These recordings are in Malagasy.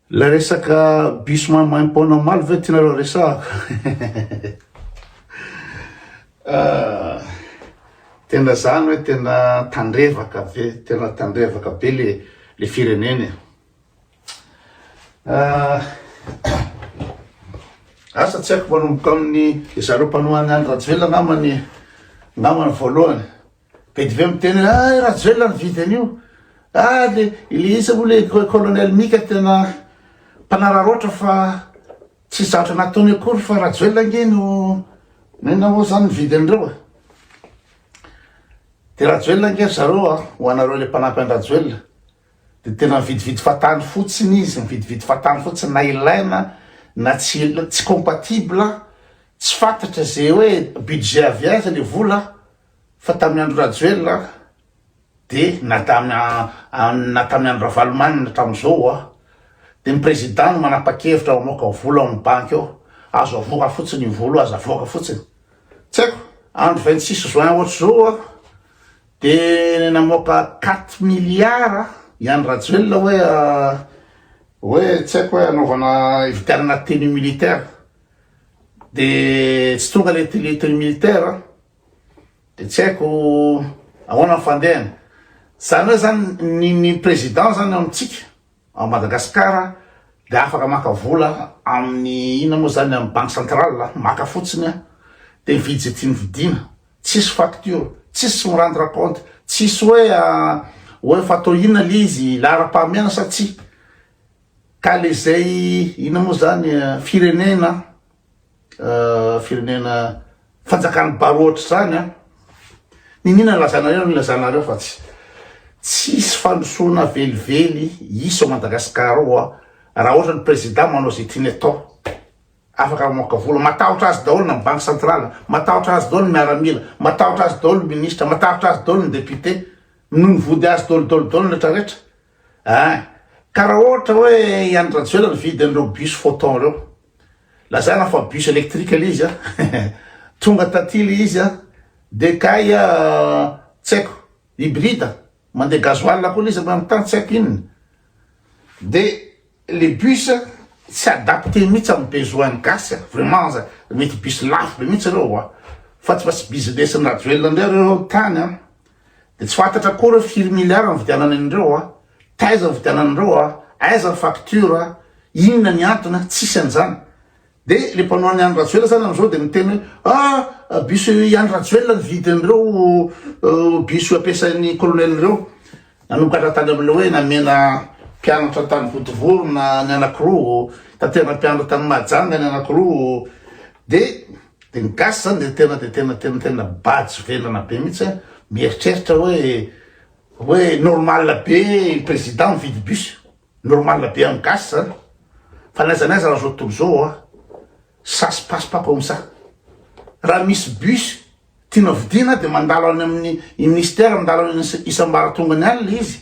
Ilay resaka bus maimaimpoana omaly ve tianareo resahako? Ah, tena zany hoe tena tandrevaka ve, tena tandrevaka be le le firenena e. Ah, asa tsy haiko manomboka amin'ny zareo mpanohana an'i Rajoelina angamba ny angamba ny voalohany. Be dia be miteny hoe ah Rajoelina nividy an'io. Ah le le iza moa le colonel Mika tena mpanararaotra fa tsy zavatra nataony akory fa Rajoelina ange no inona moa zany nividy an'ireo e. De Rajoelina ange ry zareo a, ho anareo le mpanampy an-dRajoelina de tena mividividy fahatany fotsiny izy, mividividy fahatany fotsiny na ilaina na tsy tsy compatible, tsy fantatra ze hoe budget avy aiza le vola. Fa tamin'ny andro Rajoelina de na tamin'ny na tamin'ny andro Ravalomanana hatramin'izao a, de ny président no manapa-kevitra mamoaka vola ao amin'ny banky ao, azo avoaka fotsiny io vola io, azo avoaka fotsiny. Tsy haiko, andro 26 juin ohatr'izao a, de namoaka quatre milliards i Andry Rajoelina hoe hoe tsy haiko hoe anaovana hividianana tenue militaire, de tsy tonga le tenue militaire. De tsy haiko ahoana ny fandehany. Zany hoe zany ny ny président zany ao amintsika ao Madagascar de afaka maka vola amin'ny inona moa zany amin'ny banque centrale maka fotsiny a de mividy ze tiany vidiana tsisy facture tsisy mi rendre compte tsisy hoe hoe fa atao inona le izy laharam-pahamehana sa tsia ka le zay inona moa zany firenena Firenena fanjakan'ny baroa ohatr'izany an! Niniana lazainareo ny lazanareo fa tsy tsisy fandrosoana velively hisy ao Madagascar ao an! Raha ohatra ny président manao izay tiany atao, afaka mamoaka vola, matahotra azy daholo na ny banque centrale, matahotra azy daholo ny miaramila, matahotra azy daholo ny ministre, matahotra azy daholo ny député, minono vody azy daholo daholo daholo ny rehetra rehetra ein! Ka raha ohatra hoe i Andry Rajoelina nividy an'ireo bus photon ireo, Lazaina fa bus électrique le izy a, tonga taty le izy a, de kay tsy haiko hybride, mandeha gasoil koa le izy amin'ny tany tsy haiko inona, de le bus tsy adapté mihitsy amin'ny besoin ny gasy a, vraiment za mety bus lafo be mihitsy reo a, fa tsy fa tsy business ny Rajoelina ndray reo tany a, de tsy fantatra akory hoe firy milliard nividianana an'ireo a, Taiza nividianana an'ireo a? Aiza ny facture a? Inona ny antony a? Tsisy an'izany. De le mpanao an'i Andry Rajoelina zany am'zao de miteny hoe ah bus i Andry Rajoelina nividy an'ireo bus ampiasain'ny colonel ireo. Nanomboka hatrany tany amin'ilay hoe namena mpianatra tany Vontovorona ny anankiroa, taterina mpianatra tany Mahajanga ny anankiroa. De de ny gasy zany de tena de tena tena tena bajy vendrana be mihitsy a, mieritreritra hoe Hoe normal be président mividy bus, normal be amin'ny gasy zany, fa n'aiza n'aiza raha zao tontolo zao a, ça se passe pas comme ça, raha misy bus tiana vidiana de mandalo any amin'ny ministère, mandalo any isam-baratongany any le izy,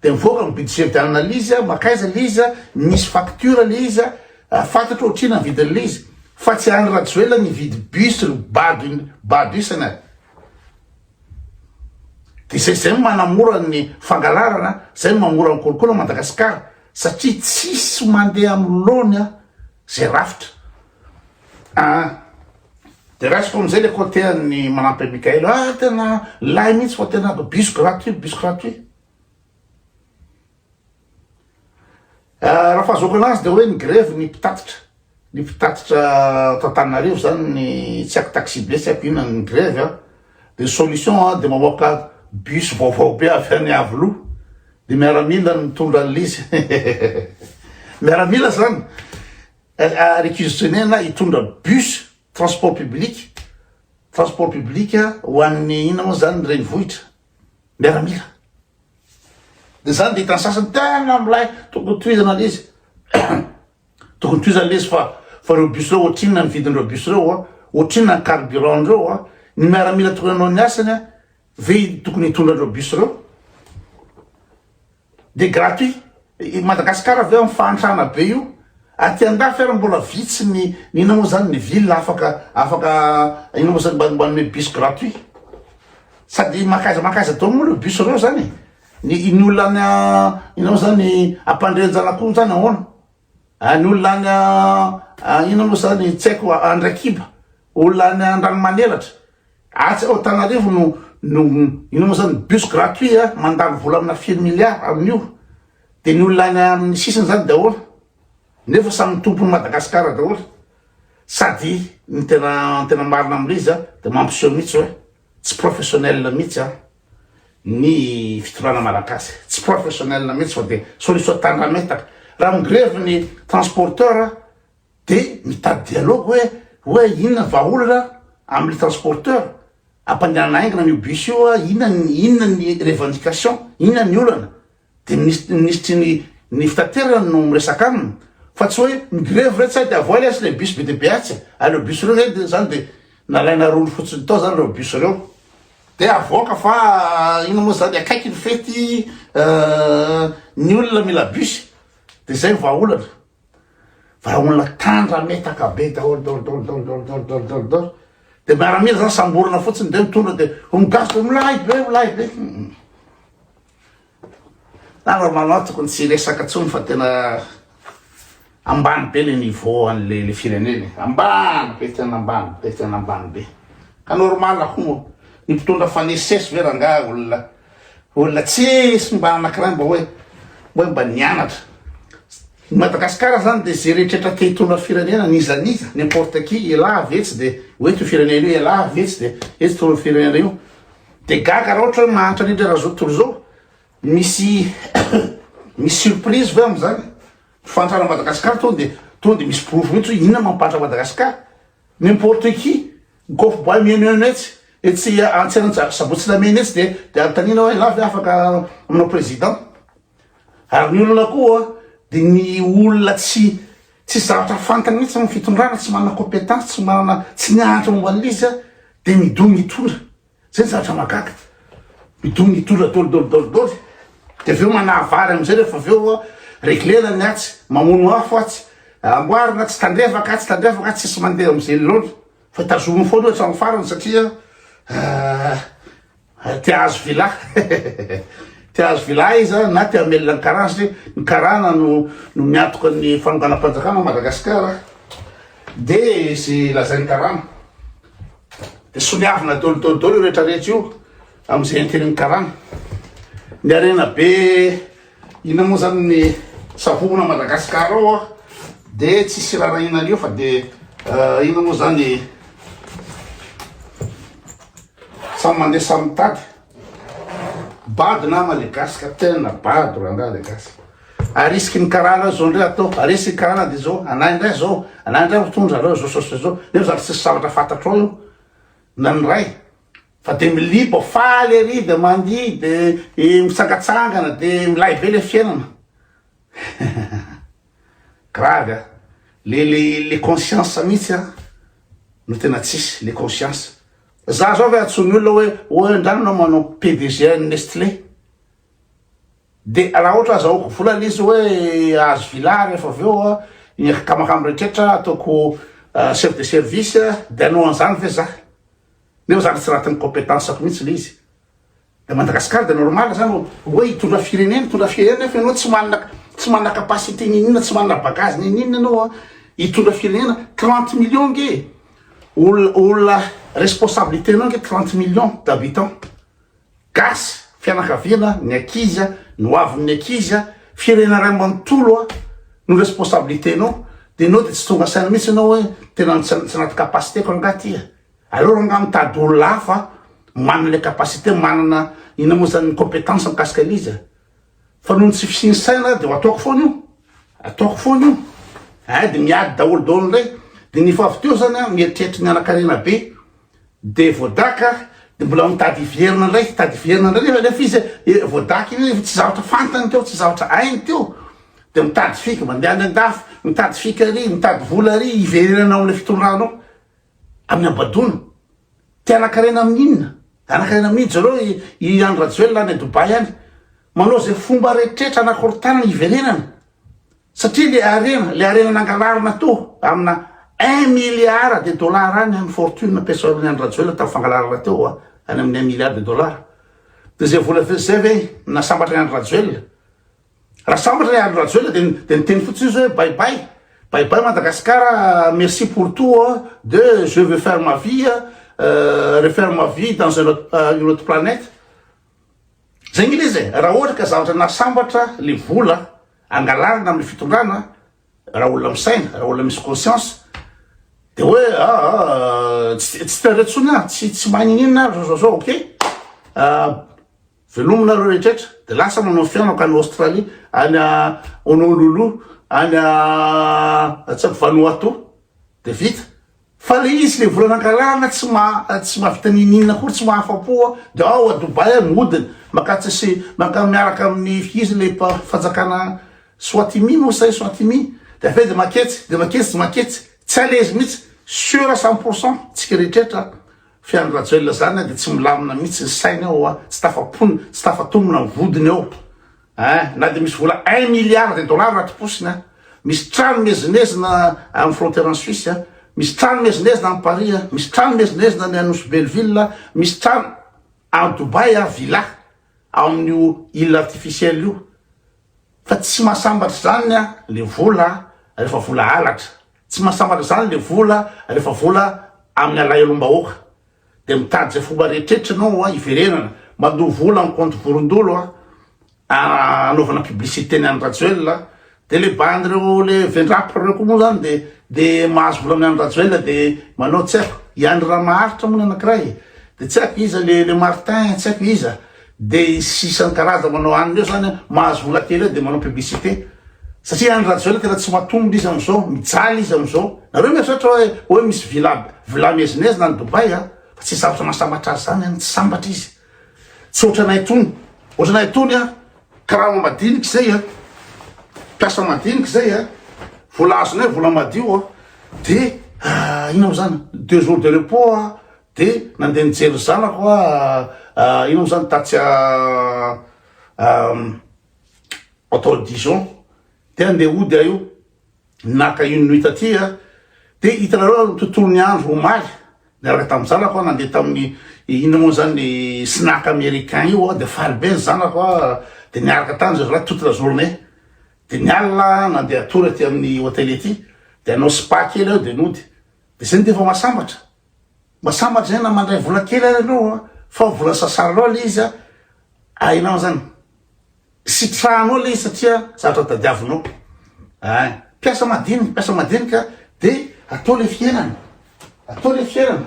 de mivoaka ny budget vidianana le izy a, makaiza le izy a, misy facture le izy a, fantatro ohatrina ny vidin'le izy, fa tsy Andry Rajoelina ny hividy bus ry bado bado isany a. De zay zay no manamora ny fangalarana, zay no mamora ny kolikoly ao Madagascar satria tsisy mandeha amin'ny laony a zay rafitra. Aa de raisiko amizay le côté an'ny manampy an'i Mickaël, ah tena lay mihitsy fa tena bus gratuit, bus gratuit. Raha fahazoako anazy de hoe ny grevy ny mpitatitra, ny mpitatitra ato Antananarivo zany ny tsy haiko taxi be tsy haiko inona ny grevy an, de ny solution an de mamoaka bus vaovao be avy any Iavoloha de miaramila no mitondra an'le izy miaramila zany réquisitionner-na hitondra bus transport public, transport public ho an'ny inona moa zany ny renivohitra, miaramila. De zany de hitan'ny sasany tena milay, tokony tohizana le izy, tokony tohizana le izy fa fa reo bus reo ohatrinona ny vidin'ireo bus reo a, ohatrinona ny carburant ndreo a, ny miaramila tokony hanao ny asany a ve tokony hitondra an'ireo bus reo? De gratuit, i Madagascar ve amin'ny fahantrana be io, aty andafy ary mbola vitsy ny ny inona moa zany ny ville afaka afaka inona moa zany mba mba hanome bus gratuit. Sady mankaiza mankaiza daholo moa ireo bus ireo zany e. Ny ny olona any inona moa zany Ampandrianjana koa zany ahoana? Ny olona any inona moa zany tsy haiko Andraikiba, olona any Andranomanelatra, atsy ao Antananarivo no no inona moa zany bus gratuit a, mandany vola amina firy milliards amin'io, de ny olona any amin'ny sisiny zany de ahoana? Nefa samy tompon'i Madagasikara daholo, sady ny tena ny tena marina amin'ilay izy a de mampiseho mihitsy hoe tsy professionnel mihitsy a. ny fitondrana malagasy. Tsy professionnel mihitsy fa dia solution tandrametaka. Raha migrevy ny transporteur dia mitady dialogue hoe hoe inona ny vahaolana amin'ny transporteur ampandehanana haingana an'io bus io, inona ny inona ny revendication, inona ny olana. Dia ny minisitry ny ny fitaterana no miresaka aminy fa tsy hoe migrevy re tsy hay dia avoay lesy le bus be dia be atsy e! Ary ireo bus ireo zay dia zany dia nalaina rony fotsiny tao zany ireo bus ireo dia avoaka fa inona moa zany akaiky ny fety ny olona mila bus dia zay ny vahaolana fa raha olona tandrametaka be daholo daholo daholo daholo daholo daholo daholo daholo daholo dia miaramila zany samborina fotsiny dia mitondra dia migasy dia milay be milay be. Na normalement tokony tsy hiresaka tsony fa tena ambany be le niveau an'le le firenena e, ambany be tena ambany be tena ambany be, ka normal hono ny mpitondra fanesesy ve rangaha olona olona tsisy mba anakiray mba hoe hoe mba nianatra, ny Madagascar zany de ze rehetrretra te hitondra firenena n'iza n'iza n'importe qui elah avy etsy de ho eto io firenena io elah avy etsy de etsy io firenena io. De gaga raha ohatra hoe mahantra indrindra raha zao tontolo zao, misy misy surprise ve amizany? Fahantrana Madagascar tonga de tonga de misy porofo mihitsy hoe inona mampahantra Madagascar? N'importe qui, kôfy boay mihainohaino etsy, etsy antsena sabotsy lamena etsy de de anontaniana hoe elah ve afaka manao président? Ary ny olona koa de ny olona tsy tsisy zavatra fantany mihitsy amin'ny fitondrana, tsy manana compétence, tsy manana tsy nianatra momba an'ilay izy de midongy hitondra, zay ny zavatra mahagaga, midongy hitondra daholo daholo daholo daholo, de avy eo manaha vary amizay rehefa avy eo reglena ny atsy, mamono afo atsy, amboarina atsy, tandrevaka atsy, tandrevaka atsy, tsisy mandeha amizay laoniny fa tazominy foana io hatramin'ny farany satria Te hahazo villa Te hahazo villa izy a, na te hamelona ny karana satria ny karana no no miantoka ny fanonganam-panjakana ao Madagasikara de izay lazain'ny karana de soniavina daholo daholo daholo io rehetra rehetra io amin'izay intérêt-n'ny karana. Ny harena be inona moa zany ny savogna Madagasikara ao a de tsisy raharahiana an'io fa de inona moa zany Samy mandeha samy mitady. Bado nama le gasy ka tena bado rangaha le gasy. Arisiky ny karana zao ndray atao, arisiky ny karana de zao, anay ndray zao, anay ndray mitondra reo zao zao zao, nefa zany tsisy zavatra fantatrao io na ny ray fa de miliba faly ery de mandihy de mitsangatsangana de milay be le fiainana. Grave a! Le le le conscience mihitsy a no tena tsisy, le conscience. Za zao ve antsoin'ny olona hoe hoe andrano anao manao PDG an'ny Nestlé. De raha ohatra azahoako vola le izy hoe ahazo villa rehefa avy eo a, ny akamakamo rehetrretra ataoko chef de service de hanao an'izany ve za? Nefa zany tsy anatin'ny compétence-ko mihitsy le izy. De Madagascar de normal zany hoe hitondra firenena, hitondra firenena nefa ianao tsy manana tsy manana capacité n'inon'inona, tsy manana bagage n'inon'inona ianao a, hitondra firenena, 30 millions nge olona olona responsabilité nao nge 30 millions d'habitants, gasy, fianakaviana, ny ankizy a, ny ho avin'ny ankizy a, firenena iray manontolo a no responsabilité nao, de ianao de tsy tonga saina mihitsy ianao hoe tena tsy anaty capacité-ko angaha ty e. Aleo rangaha mitady olona hafa manana le capacité manana inona moa zany ny compétence mikasika an'izy izy e. Fa noho ny tsy fisian'ny saina de ho ataoko foana io, ataoko foana io. Hay de miady daholo daholo indray. De ny efa avy teo zany an, mieritreritra ny hanan-karena be de voadaka de mbola mitady hiverina indray, hitady hiverina indray nefa nefa izy voadaka iny efa tsy zavatra fantany teo, tsy zavatra hainy teo. De mitady fika, mandeha any an-dafy, mitady fika ary, mitady vola ary hiverenana ao amin'ilay fitondrana ao. Amin'ny habadoana. Te hanan-karena amin'ny inona? Hanan-karena amin'ny inona? Jereo i i Andry Rajoelina any Dubaï any. Manao izay fomba rehetrretra hanakorontanana hiverenana. Satria le harena, le harena nangalarina teo amina un milliard de dollars any amin'ny fortune personnel-n'i Andry Rajoelina tamin'ny fangalarana teo a, any amin'ny un milliard de dollars. De izay vola izay ve nasambatra an'i Andry Rajoelina? Raha sambatra i Andry Rajoelina de de niteny fotsiny izy hoe bye bye, bye bye Madagascar, merci pour tout de je veux faire ma vie, refaire ma vie dans un autre une autre planète. Zay nge le izy e, raha ohatra ka zavatra nahasambatra le vola angalarina amin'ny fitondrana, raha olona misaina, raha olona misy conscience, de hoe aa tsy tsy te intsony aho, tsy tsy maninona aho zao zao zao, ok, Velomy nareo rehetrretra de lasa manao fiainako any Australie, any Honolulu, any tsy haiko Vanuatu de vita. Fa le izy le vola nangalarina tsy ma tsy mahavita niniana akory, tsy mahafapo de ao a Dubaï any mihodina makatsy sy maka miaraka amin'ny izy le fanjakana Swatimi moa sa Swatimi de avy eo de maketsy de maketsy de maketsy tsy à l'aise mihitsy sûr à 100% tsika rehetrretra Fa i Andry Rajoelina zany dia tsy milamina mihitsy ny sainy ao a, tsy tafapony, tsy tafatomina ny vodiny ao ein, na dia misy vola un milliard de dollars anaty paosiny a, misy trano miezinezina amin'ny frontière any Suisse a, misy trano miezinezina any Paris a, misy trano miezinezina any Nosy Belleville, misy trano any Dubaï a, villa ao amin'io île artificielle io, fa tsy mahasambatra izany a le vola rehefa vola halatra. Tsy mahasambatra izany le vola rehefa vola amin'ny alahelom-bahoaka dia mitady izay fomba rehetretra ianao a hiverenana, mandoa vola amin'ny compte vorondolo a anaovana publicité ny Andry Rajoelina dia le bandy reo le vendrapy reo koa moa zany de de mahazo vola amin'ny Andry Rajoelina de manao tsy haiko i Andry Ramaharitra moa ny anakiray de tsy haiko iza le le Martin tsy haiko iza De sy isan-karazany manao anona eo zany an, mahazo vola kely eo de manao publicité. Satria Andry Rajoelina tena tsy matombina izy amizao, mijaly izy amizao. Nareo mieritreritra hoe hoe misy villa villa miezinezina any Dubaï an, fa tsisy zavatra mahasambatra azy zany any, tsy sambatra izy. Tsy ohatranay itony, ohatranay itony an, karama madinika izay an, mpiasa madinika izay an, vola azonay vola madio an, de inona moa zany, deux jours de repos an, De nandeha nijery ny zanako aho, ino moa zany tatsy atao Dijon, de andeha hody aho io, naka une nuit taty aho, de hitanareo ny tontolon'ny andro omaly, niaraka tamin'ny zanako aho nandeha tamin'ny inona moa zany snack américain io aho, de faly be ny zanako aho, de niaraka tany zareo toute la journée, de ny alina nandeha hatory aty amin'ny hotel aty, de hanao spa kely aho de nody, de zay no de efa mahasambatra. Mba sambatra zay na mandray vola kely ary ianao a, fa vola sasarinao le izy a, hainao zany, sitrahanao le izy satria zavatra tadiavinao, ein, mpiasa madinika, mpiasa madinika de atao le fiainana, atao le fiainana,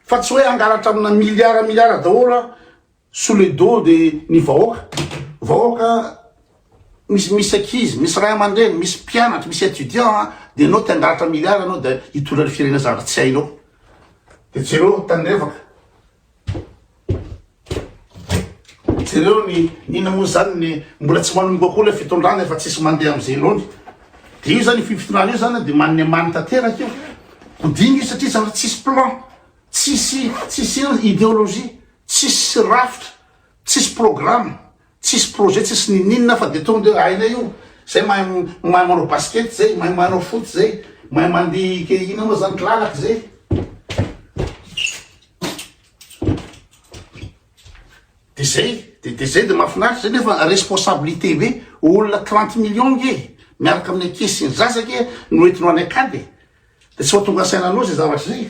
fa tsy hoe hangalatra amina milliard milliard daholo a. Sous le dos de ny vahoaka, vahoaka misy misy ankizy, misy ray aman-dreny, misy mpianatra, misy étudiant a, de enao te hangalatra milliard enao de hitondra ny firenena zavatra tsy hainao. De jereo tandrevaka, jereo ny inona moa zany ny mbola tsy manomboka koa le fitondrana efa tsisy mandeha am'zay laony. De io zany io fitondrana io zany de maninemany tanteraka io, hodinga io satria zavatra tsisy plan. Tsisy tsisy inona ideologie, tsisy rafitra, tsisy programme, tsisy projet, tsisy ninininona fa de tonga de hainay io, zay mahay mahay manao basket zay, mahay manao foot zay, mahay mandihy inona moa zany kilalaky zay. De zay, de de zay de mahafinaritra zay nefa responsabilité be, olona 30 millions nge miaraka amin'ny ankizy sy ny zaza nge no entinao any an-kady e. De tsy ho tonga saina anao zay zavatra zay.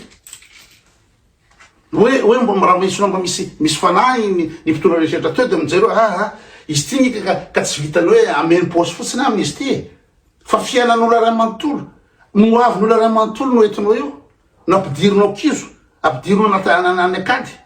Hoe hoe mba raha misy mba misy misy fanahy ny ny mpitondra rehetra teo de mijery hoe ah ah izy ty ny ka ka tsy vitany hoe ameno paosy fotsiny aminy izy ty e. Fa fiainan'olona iray manontolo, ny ho avin'olona iray manontolo no entinao eo. No ampidirinao kizo, ampidirinao anaty any an-kady.